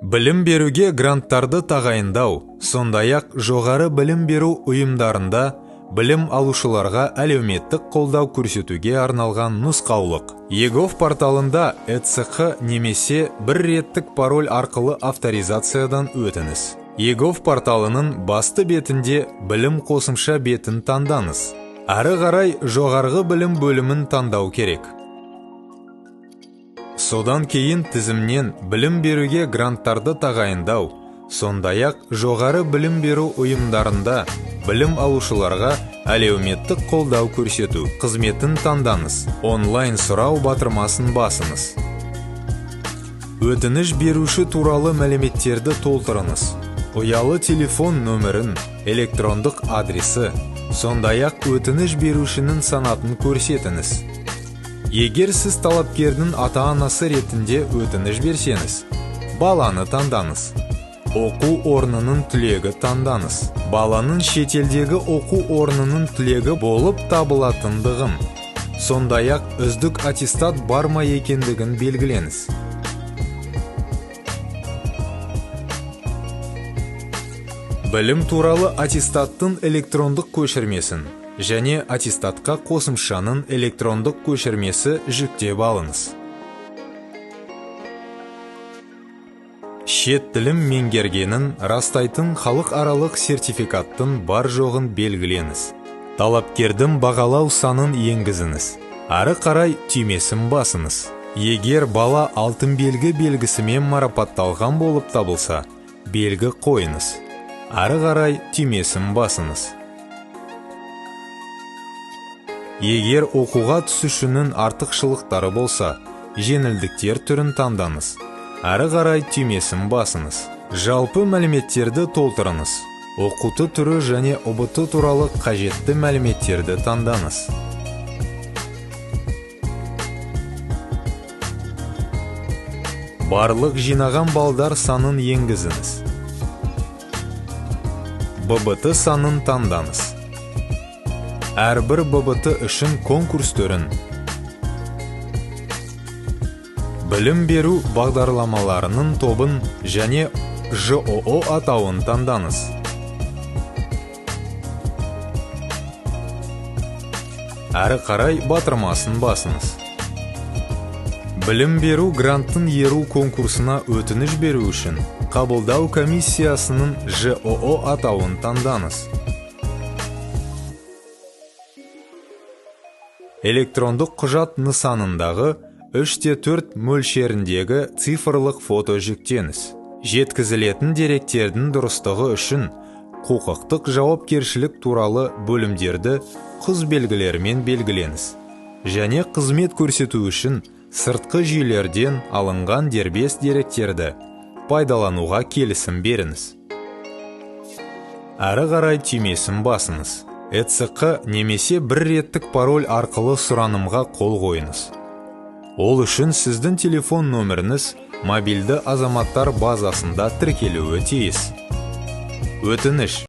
Білім беруге гранттарды тағайындау, сондай-ақ жоғары білім беру ұйымдарында білім алушыларға әлеуметтік қолдау көрсетуге арналған нұсқаулық. eGov порталында ЭЦҚ немесе бір реттік пароль арқылы авторизациядан өтіңіз. eGov порталының басты бетінде «Білім» қосымша бетін таңдаңыз. Әрі қарай жоғарғы білім бөлімін таңдау керек. Содан кейін тізімнен «Білім беруге гранттарды тағайындау, сондай-ақ жоғары білім беру ұйымдарында білім алушыларға әлеуметтік қолдау көрсету» қызметін таңдаңыз. «Онлайн сұрау» батырмасын басыңыз. Өтініш беруші туралы мәліметтерді толтырыңыз. Ұялы телефон нөмірін, электрондық адресі, сондай-ақ өтініш берушінің санатын көрсетіңіз. Егер сіз талапкердің ата-анасы ретінде өтініш берсеңіз, баланы таңдаңыз. Оқу орнының түлегі таңдаңыз. Баланың шетелдегі оқу орнының түлегі болып табылатындығын, сондай-ақ үздік аттестат бар ма екендігін белгілеңіз. Білім туралы аттестаттың электрондық көшірмесін және аттестатқа қосымшаның электрондық көшірмесі жүктеп алыңыз. Шет тілін меңгергенін растайтын халықаралық сертификаттың бар-жоғын белгілеңіз. Талапкердің бағалау санын енгізіңіз. «Ары қарай» түймесін басыңыз. Егер бала «Алтын белгі» белгісімен марапатталған болып табылса, белгі қойыңыз. «Ары қарай» түймесін басыңыз. Егер оқуға түсушінің артықшылықтары болса, жеңілдіктер түрін таңдаңыз. «Әрі қарай» түймесін басыңыз. Жалпы мәліметтерді толтырыңыз. Оқыту түрі және ҰБТ туралы қажетті мәліметтерді таңдаңыз. Барлық жинаған балдар санын енгізіңіз. ББТ санын таңдаңыз. Әрбір ББТ үшін конкурс түрін, білім беру бағдарламаларының тобын және ЖОО атауын таңдаңыз. «Әрі қарай» батырмасын басыңыз. Білім беру гранттын еру конкурсына өтініш беру үшін қабылдау комиссиясының ЖОО атауын таңдаңыз. Электрондық құжат нысанындағы 3-4 мөлшеріндегі цифрлық фото жүктеңіз. Жеткізілетін деректердің дұрыстығы үшін құқықтық жауапкершілік туралы бөлімдерді құз белгілерімен белгілеңіз және қызмет көрсету үшін сыртқы жүйелерден алынған дербес деректерді пайдалануға келісім беріңіз. «Әрі қарай» түймесін басыңыз. ЭЦҚ немесе бір реттік пароль арқылы сұранымға қол қойыңыз. Ол үшін сіздің телефон нөміріңіз мобильді азаматтар базасында тіркелуі тиіс. Өтініш